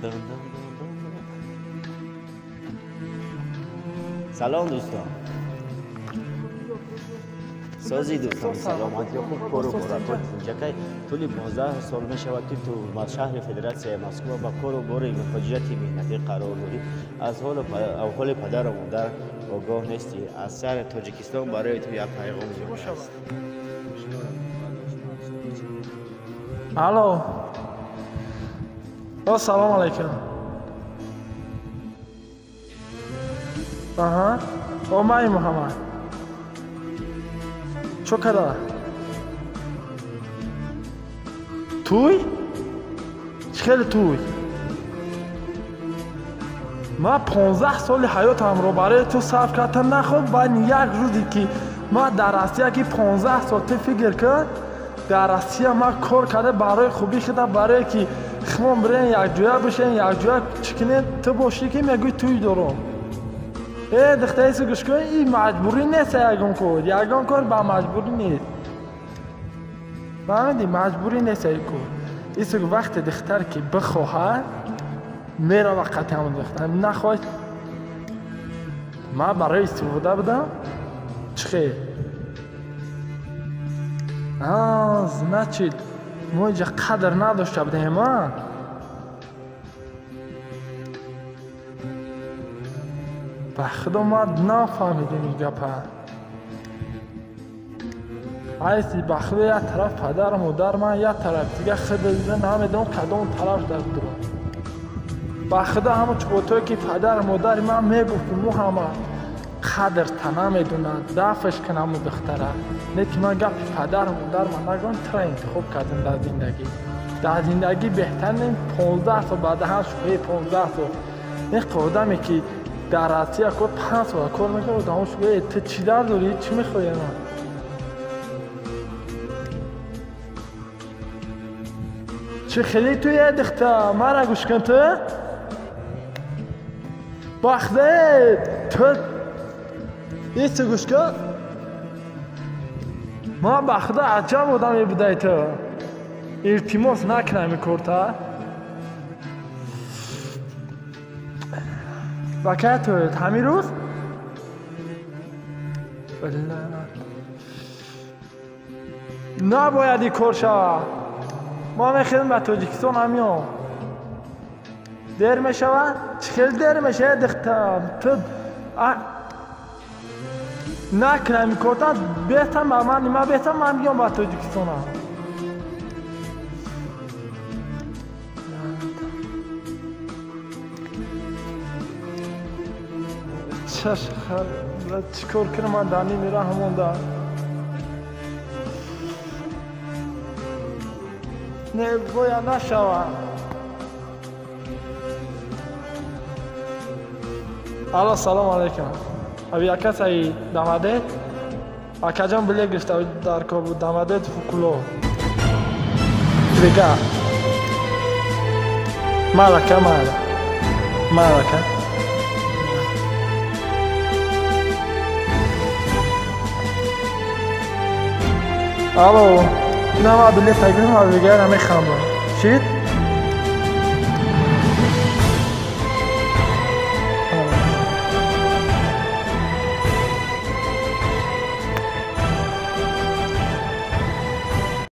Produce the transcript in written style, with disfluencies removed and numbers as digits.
Салом дӯстон. Сози дӯстон, саломатӣ, хуб кору боракот. Ҷакай тӯли 15 сол мешавад, ки ту ба шаҳри Федератсияи Москва ба кору бори муҳоҷирати меҳнатӣ қарор дорӣ. Аз ҳоли падару модар огоҳ нестӣ. Аз шаҳри Тоҷикистон барои ту як пайғом аст. Алло. О, салом алейкум. Аҳа. О, май Муҳаммад. Чо када? Туй? Чӣ хеле туй? Ман 15 соли ҳаётамро барои ту сарф кардам, нахоб баъд як рӯзе ки ман дар Россия ки 15 сол ту фикр кун, дар Россия ман кор карда барои хубӣ хида, барое ки химон бирем якҷоя бишем, якҷоя чӣ кунем, ту бошӣ ки мегӯй туй дорам. Э, духтаису гӯш кун, ин маҷбурӣ нест ягон кор, ягон кор ба маҷбурӣ нест. Фаҳмидӣ? Маҷбурӣ нест ягон кор. Ису вақте духтар ки бихоҳад, мерава қати ҳамон духтар. Нахоҳад, ман барои истифода будам? Чӣ хел? А, значит, мо инҷа қадр надошта будем, а? Ба худо ман нафаҳмидем ин гапа. Айси ба худо як тараф падару модар ман, як тараф дига худо намедонам кадом тараф дар дурам. Ба худо ҳамон чуботое ки падару модари ман мегуфт ки Муҳаммад қадрта намедонад, дафш кун ҳамон духтара. Не ки ман гапи падару модар ман нагӯям, тура интихоб кардам дар зиндагӣ. Дар зиндагӣ беҳтар нем 15 сол баъда ҳам шӯхии 15 сол. Ин одаме ки дар Россия кор 5 сол кор мекунад, одамо шӯхӣ, ту чӣ дар дорӣ, чӣ мехоҳӣ ман? Чӣ хеле ту е духта, мара гӯш кун ту? Бахте, ту ису гӯш кун. Ман ба худо аҷаб одаме будай ту. Илтимос накунам ин корта. Ба кай туед? Ҳамин рӯз? Набояд ин кор шавад. Мо мехоҳем ба Тоҷикистон ҳамиём. Дер мешавад? Чӣ хел дер мешавад, духтар? Ту накунам ин корта, беҳтар ба ман, ма беҳтар ман биём ба Тоҷикистонам. Чаш чӣ кор кунам ман дар ними роҳ монда. Не, бояд нашавад. Алло, салом алейкум. Аби акасаи дамадет? Акаҷон билет гирифта дар кор буд, дамадет фукуло. Дига. Малака, мала. Малака. Алло, ина ма билет гирифтам, дигар намехандам. Чит?